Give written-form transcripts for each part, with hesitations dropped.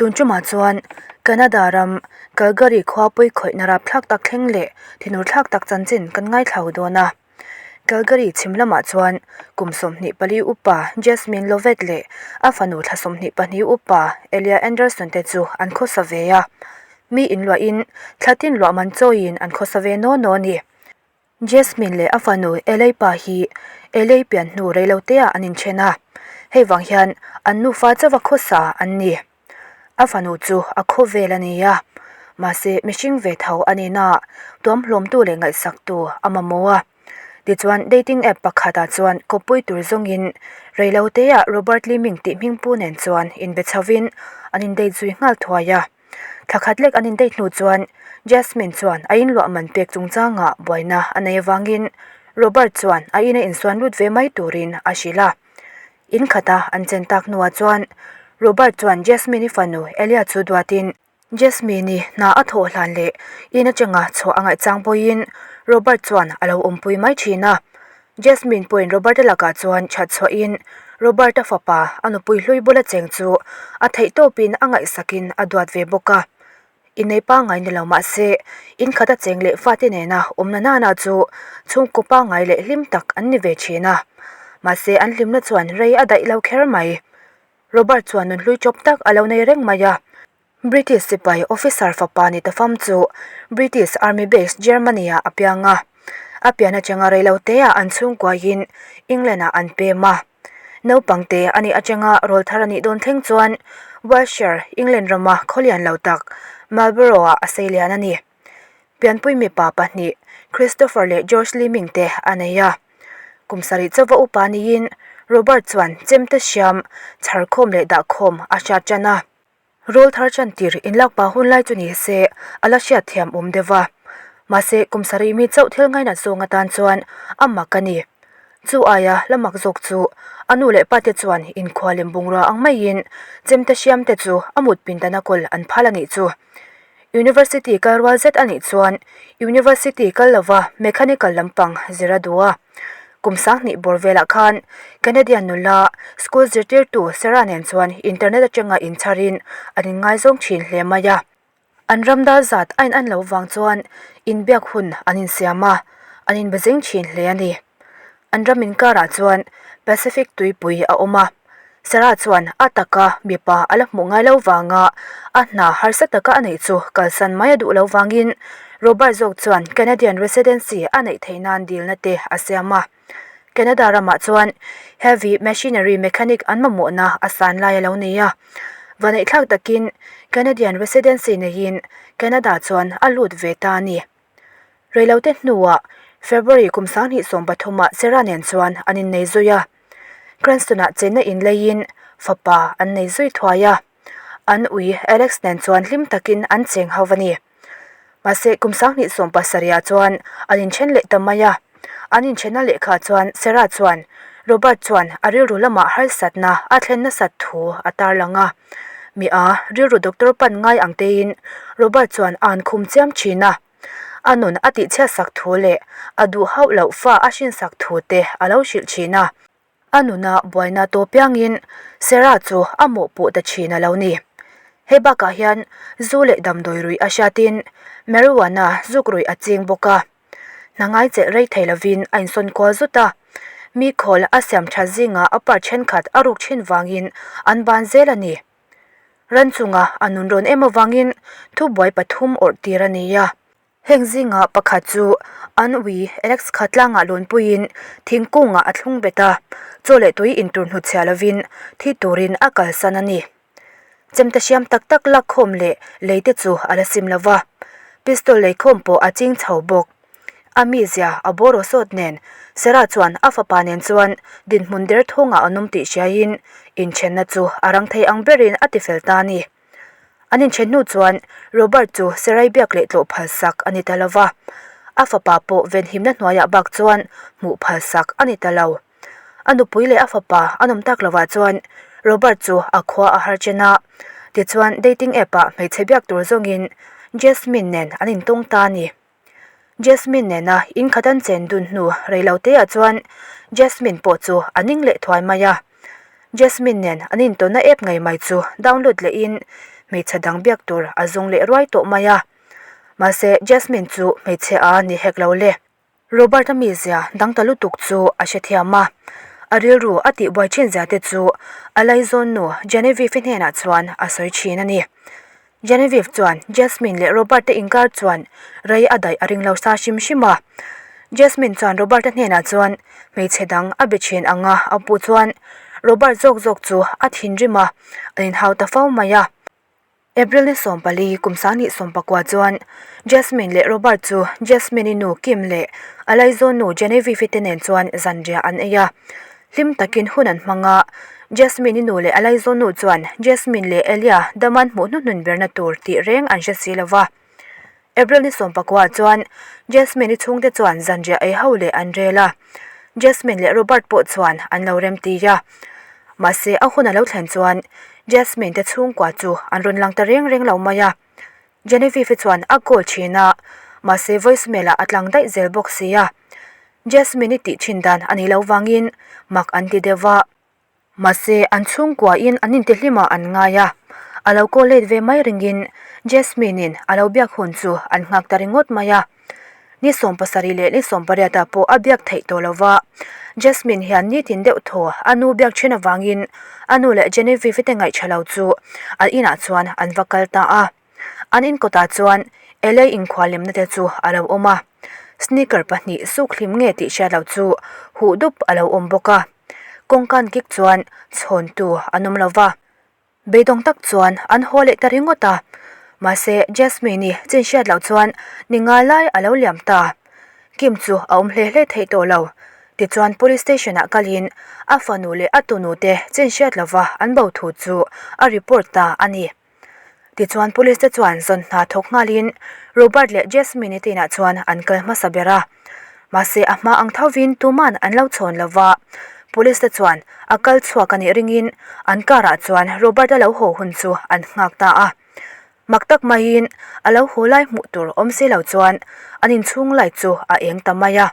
Tun tumah chuan Canada ram Calgary khua pawikhawihna rapthlak tak thleng leh thinur thlak tak chanchin kan ngaithla dawn a. Calgary chhim lamah chuan kum 24 upa Jasmine Lovett leh a fanu thla 22 upa Elia Anderson te chu an khawsa ve a. Mi inluahin thla tin luah man chawiin an khawsa ve naw naw a ni. Jasmine leh a fanu Elei pa hi Elei pian hnu reiloteah an inthen a, hei vang hian an nufa chauha khawsa an ni. A fanu chu a khawvel a ni a, mahse mihring ve tho a nihna tuamhlawmtu leh ngaihsaktu a mamawh a. Tichuan dating app pakhatah chuan kawppui tur zawngin reiloteah Robert Liming tih hmingpu nen chuan inbe chhovin an indate zui nghal thuai a. Thla khat lek an indaih hnu chuan Jasmine chuan a inluah man pek chungchangah buaina a nei avangin Robert chuan a ina insuan lut ve mai turin a hrilh a. In khata an chen tak hnuah chuan Robert chuan Jasmine-i fanu Elia chu duatin Jasmine-i hna a thawh hlan leh in atanga chhuah a ngaihchang pawhin Robert chuan a lo awmpui mai thin a. Jasmine pawhin Robert-a lakah chuan that chhuahin Robert-a fapa a nupui hlui bula cheng chu a theih tawpin a ngaihsakin a duat ve bawk a. Innei pangngai ni lo mah se, in khata cheng leh fate nena awmna nana chu chhungkaw pangngai leh hlim tak an ni ve thin a. Mahse an hlimna chuan rei a daih lo kher mai. Robert chuan nunhlui chawp tak a lo nei reng mai a. British sipai officer fapa ni ta fam chu British Army Base Germany-ah a piang a. A pian atanga reiloteah an chhungkuain England-ah an pem a. Naupangte a nih atanga rawlthar a nih dawn thleng chuan Wiltshire, England rama khawlian lo tak Marlborough-ah a seilian a ni. Pianpui mipa pahnih Christopher leh George Leeming te a nei a. Kum sarih chauva upa niin Robert chuan chemte hriam, chharkhawm leh dahkhawm a hriat tan a. Rawl thar chantir inlak pah hun lai chu ni se a la hriat thiam awm deuh va. Mahse, kum sarih mi chauh thil ngainat zawng atan chuan a mak a ni. Chu aia la mak zawk chu a nu leh pate chuan inkhua lem bungrua ang maiin chemte hriam te chu a mut pindana kawl an phal a nih chu. University kal rual zet a nih chuan University kal lova mechanical lampang zir a duh a. Kum sanghnih bawr velah khan Canadian nula school zirtirtu Sarah nen chuan internet atanga inchharin an inngaizawng thin hle mai a. An ram dar zat a in an loh vang chuan inbiak hun an insiam a, an inbezeng thin hle a ni. An ram inkarah chuan Pacific tuipui a awm a, Sarah chuan a taka mipa a la hmuh ngai lo vanga a hna harsa taka a neih chu kalsan mai a duh lo vangin Robert zawk chuan Canadian residency a neih theih nan dilna te a siam a. Canada ramah chuan heavy machinery mechanic an mamawhna a san lai a lo nei a. Vaneihthlak takin Canadian residency neiin Canada chuan a lut ve ta a ni. Reilote hnuah February kum 2013 ah Sarah nen chuan an innei zui a. Cranston-ah chenna inleiin fapa an nei zui thuai a. An ui Alex nen chuan hlim takin an cheng ho a ni. Mahse kum 2017 ah chuan an inthen leh ta mai a. An inthenna lehkha chuan Sarah chuan Robert chuan a rilru lamah harsatna a thlen nasat thu a tarlang a. Mi a rilru doctor pan ngai ang tein Robert chuan a an khum chiam thin a. A nun a tihchhiat sak thu leh a duh hauh loh fa a hrinsak thu te a lo hrilh thin a. A nuna buaina tawp piangin Sarah chu a mawhpuh ta thin a lo ni. Hei bakah hian zu leh damdawi ruih a hriatin marijuana zuk ruih a ching bawk a. Hna ngai chelh rei thei lovin a insawn kual zut a, mi khawl a siam tha zingah a part thenkhat a ruk thin vangin an ban zel a ni. Ran chunga a nun rawn em avangin thubuai pathum awrh tir a ni a. Heng zingah pakhat chu an ui Alex kha tlangah lawnpuiin thingkungah a thlung bet a, chaw leh tui intur hnutchhiah lovin thi turin a kalsan a ni. Chemte hriam tak tak lakkhawm leh lei te chu a la sim lo va, pistol leikhawm pawh a ching chho bawk. A mizia a bawraw sawt nen Sarah chuan a fapa nen chuan dinhmun der thawngah an awm tih hriaiin inthenna chu a rang thei ang berin a tifel ta a ni. An inthen hnu chuan Robert chu Sarai biak leh tlawh phalsak a ni ta lo va, a fapa pawh venhimna hnuaiah bak chuan hmuh phalsak a ni ta lo. A nupui leh a fapa an awm tak lovah chuan Robert chu a khua a har chen a, tichuan dating app ah hmeichhe biak tur zawngin Jasmine nen an intawng ta a ni. Jasmine nena inkhat an chen dun hnu reiloteah chuan Jasmine pawh chu a ning leh thuai mai a. Jasmine nen an intawnna app ngei mai chu download lehin. hmeichhe dang biak tur a zawng leh ruai tawh mai a. Mahse, Jasmine chu hmeichhe a ni hek lo le. Robert-a mizia dang ta lutuk chu a hrethiam a, a rilru a tihbuai thin zia te chu a laizawn nu Genevieve-i hnenah chuan a sawi thin a ni. Genevieve chuan Jasmine leh Robert te inkar chuan rei a daih a ring lo sa hrim hrim a. Jasmine chuan Robert-a hnenah chuan hmeichhe dang a be thin ang a, a puh chuan Robert zawk zawk chu a thinrim a, a inhau ta fo mai a. April ni 14 kum 2019 chuan Jasmine leh Robert chu Jasmine-i nu Kim leh a laizawn nu Genevieve-i te nen chuan zanriah an ei a. Hlim takin hun an hmang a, Jasmine-i nu leh a laizawn nu chuan Jasmine leh Elia daman hmuh hnuhnun berna tur tih reng an hre si lo va. April ni 19 chuan Jasmine-i chhungte chuan zanriah ei ho leh an rel a, Jasmine leh Robert pawh chuan an lo remti a. Mahse a hun a lo thlen chuan Jasmine te chhungkua chu an rawn lang ta reng reng lo mai a. Genevieve chuan a call thin a, mahse voicemail ah a tlang daih zel bawk si a. Jasmine-i tih thin dan a nih loh vangin mak an ti deuh va. Mahse, an chhungkuain an intihlimah an ngai a, a lo call let ve mai ringin Jasmine-in a lo biak hun chu an nghak ta ringawt mai a. Ni 70 leh ni 18 ah pawh a biak theih tawh lo va, Jasmine hian nitin deuh thaw a nu biak then avangin a nu leh Genevieve te ngaih tha lo chu an inah chuan an va kal ta a. An inkawtah chuan LA inkhuallemna te chu a lo awm a, sneaker pahnih suk hlim nge tih hriat loh chu huh dup a lo awm bawk a. Kawngkan kik chuan chhawntu an awm lo va, beidawng tak chuan an haw leh ta ringawt a. Mahse, Jasmine-i chin hriat loh chuan ni nga lai a lo liam ta. Kim chu a awm hle hle theih tawh lo. Tichuan Police Station-ah kalin a fanu leh a tunu te chin hriat lova an bo thu chu a report ta a ni. Tichuan police te chuan zawn hna thawk nghalin Robert leh Jasmine-i te inah chuan an kal hmasa ber a. Mahse a hma ang thovin tuman an lo chhawn lo va, police te chuan a kal chhuak a nih ringin an car ah chuan Robert-a lo haw hun chu an nghak ta a. Mak tak maiin a lo haw lai hmuh tur awm si lo chuan an inchhung light chu a eng ta mai a.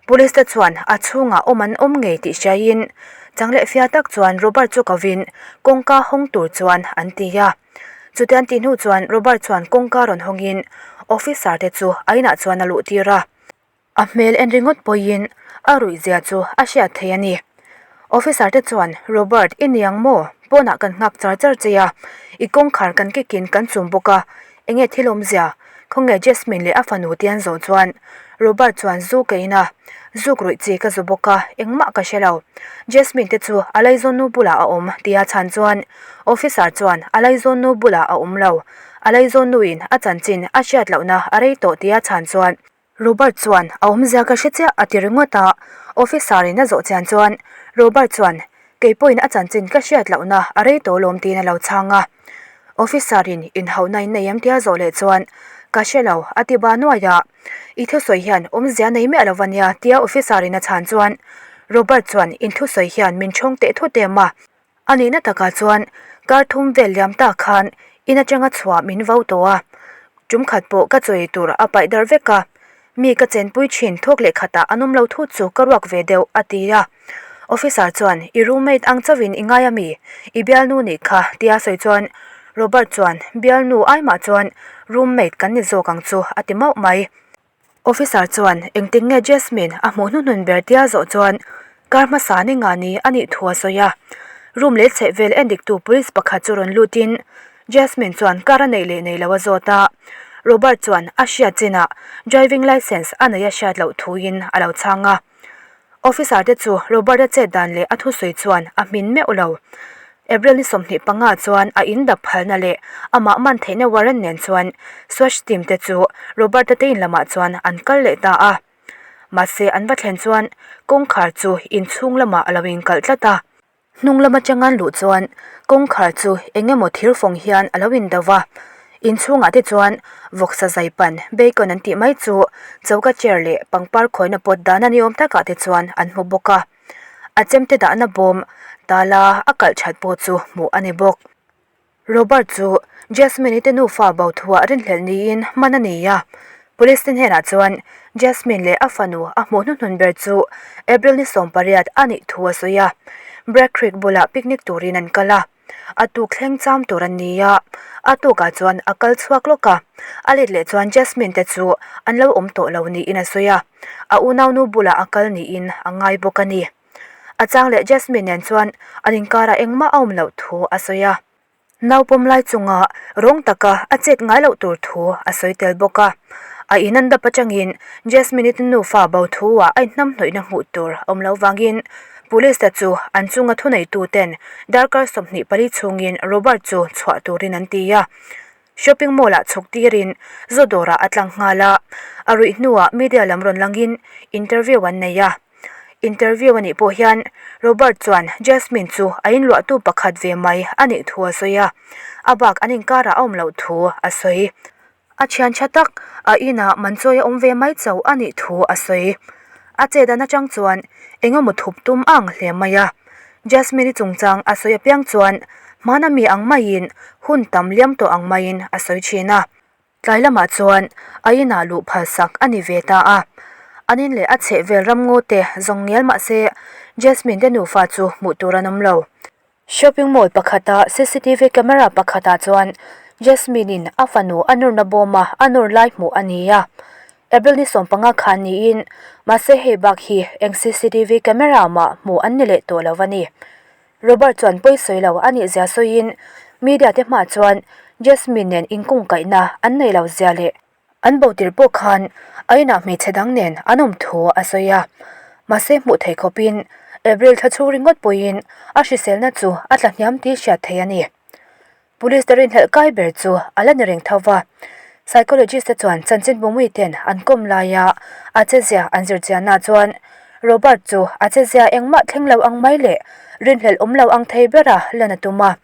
Police te chuan a chhungah awm an awm ngei tih hriaiin chang leh fia tak chuan Robert chu kovin kawngka hawng tur chuan an ti a. Chuti an tih hnu chuan Robert chuan kawngka rawn hawngin officer te chu a inah chuan a luh tir a. A hmel en ringawt pawhin a ruih zia chu a hriat thei a ni. Officer te chuan Robert i ni ang maw? Pawnah kan nghak char char che a, i kawngkhar kan kikin kan chum bawk a, enge thil awmzia? Khawnge Jasmine leh a fanu te an zawh chuan Robert chuan zu ka in a, zuk ruih chi ka zu bawk a, engmah ka hre lo. Jasmine te chu a laizawn nu bulah a awm tia chhan chuan Officer chuan a laizawn nu bulah a awm lo, a laizawn nuin a chanchin a hriat lohna a rei tawh tia chhan chuan Robert chuan a awmzia ka hre chiah a ti ringawt a, officer in a zawh chian chuan Robert chuan kei pawhin a chanchin ka hriat lohna a rei tawh lawm tiin a lo chhang a. Officer in inhauhna in nei em tia zawh leh chuan ka hre lo a ti ba nuai a, I thusawi hian awmzia nei miah lo va nia tia officer in a chhan chuan Robert chuan in thusawi hian min thawng teh thut em a, A nihna takah chuan kar thum vel liam tak khan in atanga chhuah min vo tawh a, tum khat pawh ka chawi tur a paih darh vek a, mi ka chenpui thin thawk leh khatah an awm lo thut chu ka ruak ve deuh a ti a. Officer chuan i roommate ang chauhin i ngai a mi? I bialnu nih kha tia sawi chuan Robert chuan bialnu ai mah chuan roommate kan ni zawk ang chu a ti mauh mai. Officer chuan engtik nge Jasmine a hmuh hnuhnun ber tia zawh chuan kar hmasa ni nga ni a nih thu a sawi a. Room leh chheh vel en diktu police pakhat chu rawn lutin Jasmine chuan car a neih leh nei lo a zawt a. Robert chuan a hriat chinah driving licence a neih a hriat loh thuin a lo chhang a. Officer te chu Robert-a chet dan leh a thusawi chuan a hmin meuh lo. April ni 25 chuan a in dap phalna leh amah man theihna warrant nen chuan Swatch team te chu Robert-a te in lamah chuan an kal leh ta a. Mahse an va thlen chuan kawngkhar chu inchhung lamah a lo inkalh tlat a. Hnung lam atanga an luh chuan kawngkhar chu eng emaw thir fawng hian a lo in do va, inchhungah te chuan vawksa zai pan bacon an tih mai chu choka chair leh pangpar khawina pot dahna ni awm takah te chuan an hmu bawk a, a chemte dahna bawm tala a kalh that pawh chu hmuh a ni bawk. Robert chu Jasmine-i te nufa bo thuah rinhlelh niin hman a ni a. Police te hnenah chuan Jasmine leh a fanu a hmuh hnuhnun ber chu April ni 18 a nih thu a sawi a. Bragg Creek bulah picnic turin an kal a. A tuk thleng cham tur a ni a, a tukah chuan a kal chhuak lawk a. A let leh chuan Jasmine te chu an lo awm tawh lo niin a sawi a, a unaunu bulah a kal niin a ngai bawk a ni. A chang leh Jasmine nen chuan an inkarah engmah a awm loh thu a sawi a. Naupawm lai chunga rawng taka a chet ngai loh tur thu a sawi tel bawk a. A in an dap atangin Jasmine-i te nufa bo thu-ah a inhnamhnawihna hmuh tur a awm loh vangin Police te chu an chunga thuneitu ten darkar 24 chhungin Robert chu chhuah turin an ti a. Shopping mall ah chhuk tirin zu dawrah a tlang nghal a, a ruih hnuah media lam rawn langin interview an nei a. Interview a nih pawh hian Robert chuan Jasmine chu a inluahtu pakhat ve mai a nih thu a sawi a, a bak an inkarah a awm loh thu a sawi. A thian tha tak, a inah manchawi a awm ve mai chauh a nih thu a sawi. A che dan atang chuan eng emaw thup tum a ang hle mai a. Jasmine-i chungchang a sawi apiang chuan hmana mi ang maiin hun tam liam tawh ang maiin a sawi thin a. Tlai lamah chuan a inah luh phalsak a ni ve ta a. An in leh a chhehvel ramngaw te zawng ngial mah se Jasmine te nufa chu hmuh tur an awm lo. Shopping mall pakhata cctv camera pakhatah chuan Jasmine-in a fanu a nawrna bawma a nawr lai hmuh a ni a. April ni 15 khan niin mahse hei bak hi eng cctv camera mah hmuh an ni leh tawh lo a ni. Robert chuan pawi sawi lo a nih zia sawiin media te hmah chuan Jasmine nen inkungkaihna an nei lo zia leh An bo tir pawh khan a inah hmeichhe dang nen an awm thu a sawi a, mahse hmuh theih khawpin April thla chhung ringawt pawhin a hriselna chu a tla hniam tih hriat theih a ni. Police te rinhlelh kai ber chu a la ni reng tho va, psychologist te chuan chanchin bumui ten an kawm laia a chezia an zir chianna chuan Robert chu a chezia engmah thleng lo ang mai leh rinhlelh awm lo ang thei bera lan a tum a,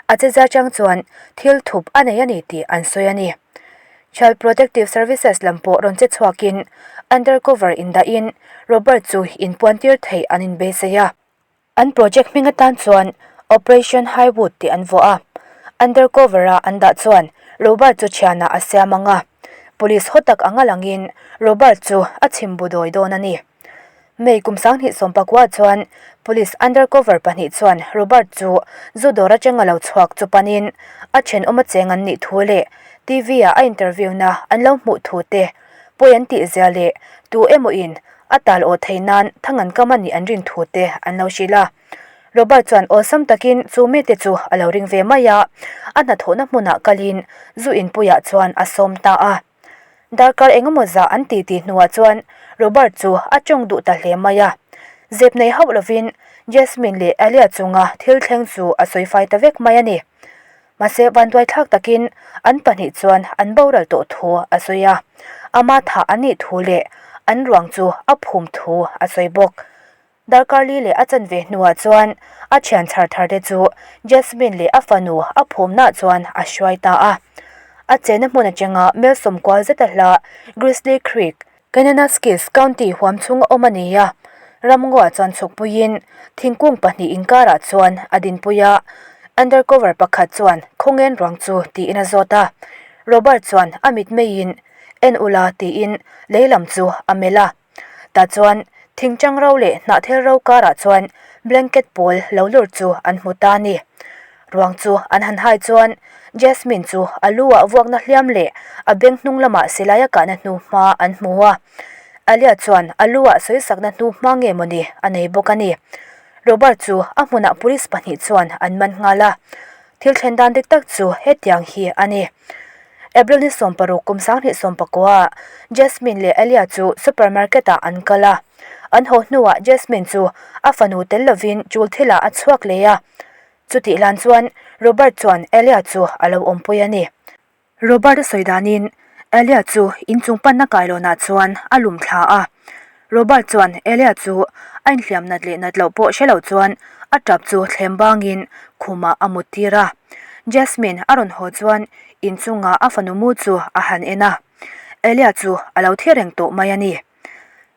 a chezia chang chuan thil thup a nei a ni tih an sawi a ni. Child Protective Services lam pawh rawn che chhuakin undercover indahin Robert chu inpuantir theih an inbeisei a. An project hming atan chuan Operation Highwood tih an vuah a. Undercover-a an dah chuan Robert chu thianah a siam ang a, police haw tak anga langin Robert chu a chhim bu dawi dawn a ni. May kum 2019 chuan Police undercover pahnih chuan Robert chu zu dawr atanga lo chhuak chu panin a thenawm a cheng an nih thu leh TV ah a interview na an lo hmuh thu te pawi an tih zia leh tu emaw in a tal aw thei nan thang an kam a nih an rin thu te an lo hrilh a. Robert chuan awlsam takin chu mite chu a lo ring ve mai a, a hnathawhna hmunah kalin zu inpuiah chuan a sawm ta a. Darkar engemaw zah an ti tih hnuah chuan Robert chu a tawng duh ta hle mai a. Zep nei hauh lovin Jasmine leh Alia chunga thil thleng chu a sawi fai ta vek mai a ni. Mahse vanduai thlak takin an pahnih chuan an boral tawh thu a sawi a, ama thah an nih thu leh an ruang chu a phum thu a sawi bawk. Darkar li leh a chanve hnuah chuan a thian chhar thar te chu Jasmine leh a fanu a phumna chuan a hruai ta a. A chenna hmun atanga mel sawmkual zeta hla Grizzly Creek, Kananaskis County huam chhunga awm a ni a. Ramngaw chuan chhukpuiin thingkung pahnih inkarah chuan a dinpui a. Undercover pakhat chuan khawngen ruang chu tiin a zawt a. Robert chuan a mitmeiin en ula tiin lei lam chu a melh a. Tah chuan thingchang ro leh hnahthel ro karah chuan blanket pawl lo lawr chu an hmu ta a ni. Ruang chu an han hai chuan Jasmine chu a lu ah vuakna hliam leh a beng hnung lamah silai a kahna hnu hma an hmu a. Alia chuan a lu ah sawisakna hnu hma nge mawni a nei bawk a ni. Robert chu a hmunah police pahnih chuan an man nghal a. Thil thlen dan dik tak chu hetiang hi a ni. April ni 16 kum 2019 ah Jasmine leh Alia chu supermarket ah an kal a. An haw hnuah Jasmine chu a fanu tel lovin chul thilah a chhuak leh a. Chutih hlan chuan Robert chuan Alia chu a lo awmpui a ni. Robert a sawi danin Alia chu inchung panna kailawnah chuan a lum thla a. Robert chuan Alia chu a inhliam nat leh nat loh pawh hre lo chuan a tap chu thlem bangin khumah a mut tir a. Jasmine a rawn haw chuan inchunga a fanu mu chu a han en a. Alia chu a lo thi reng tawh mai a ni.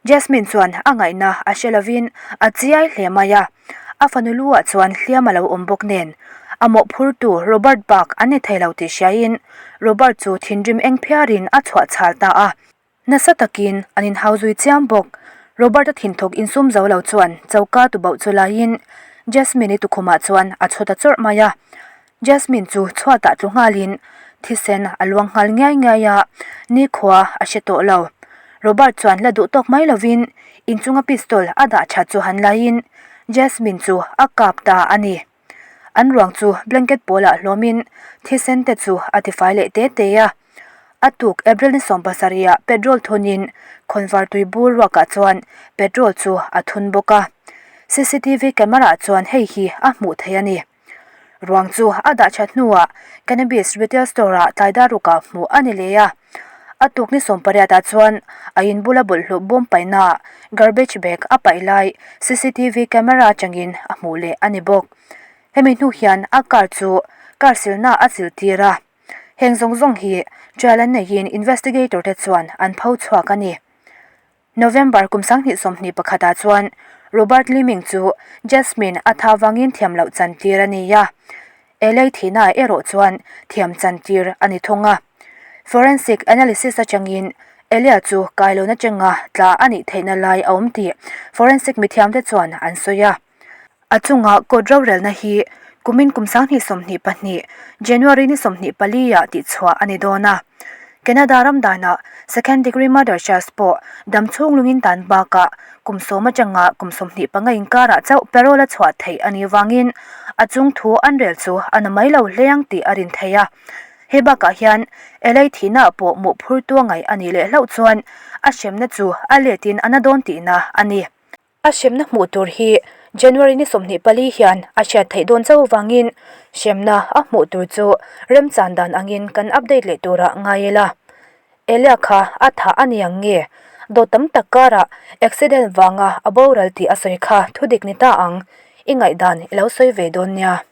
Jasmine chuan a ngaihna a hre lovin a chiai hle mai a. A fanu lu ah chuan hliam a lo awm bawk nen a mawhphurtu Robert bak an ni thei lo tih hriain Robert chu thinrim eng phiarin a chhuah chhal ta a. Nasa takin an inhau zui chiam bawk. Robert-a thinthawk insum zo lo chuan choka tubauh chu laiin Jasmine-i tukhumah chuan a chhawt a chawrh mai a. Jasmine chu chhuatah tlu nghalin thisen a luang nghal ngiai ngiai a, nikhua a hre tawh lo. Robert chuan la duh tawk mai lovin inchunga pistol a dah that chu han laiin Jasmine chu a kap ta a ni. An ruang chu blanket pawlah hlawmin thisen te chu a tifai leh te te a. A tuk April ni sawmpasarihah petrol thunin khawnvar tui bur ruakah chuan petrol chu a thun bawk a. Cctv camera chuan hei hi a hmuh theih a ni. Ruang chu a dah that hnuah cannabis retail store ah tlai dar rukah hmuh a ni leh a. A tuk ni sawmpariatah chuan a in bula bawlhhlawh bawm paihnaah garbage bag a paih lai cctv camera atangin a hmuh leh a ni bawk. Hemi hnu hian a car chu car silna a chil tir a. Heng zawng zawng hi trial an neihin investigator te chuan an pho chhuak a ni. November kum 2021 ah chuan Robert Liming chu Jasmine a tha vangin thiam loh chan tir a ni a, Elei thihna erawh chuan thiam chan tir a ni thung a. Forensic analysis atangin Elia chu kailawn atanga tla a nih theihna lai a awm tih forensic mithiamte chuan an sawi a. A chunga court rorelna hi kumin kum 2022 January ni 24 ah tihchhuah a ni dawn a. Canada ram danah second degree murder charge pawh dam chhung lungin tan bakah kum sawm atanga kum 25 inkarah chauh parole a chhuah theih a nih vangin a chung thu an rel chu a na mai lo hle ang tih a rin theih a. Hei bakah hian Elei thihnaah pawh mawhphurtu a ngaih a nih leh hlauh chuan a hremna chu a letin a na dawn tihna a ni. A hremna hmuh tur hi January ni 24 hian a hriat theih dawn chauh avangin hremna a hmuh tur chu remchan dan angin kan update leh turah ngai ila. Elia kha a thah a ni ang nge? Dawt tam tak karah accident vanga a boral tih a sawi kha thudik ni ta ang. I ngaihdan i lo sawi ve dawn nia.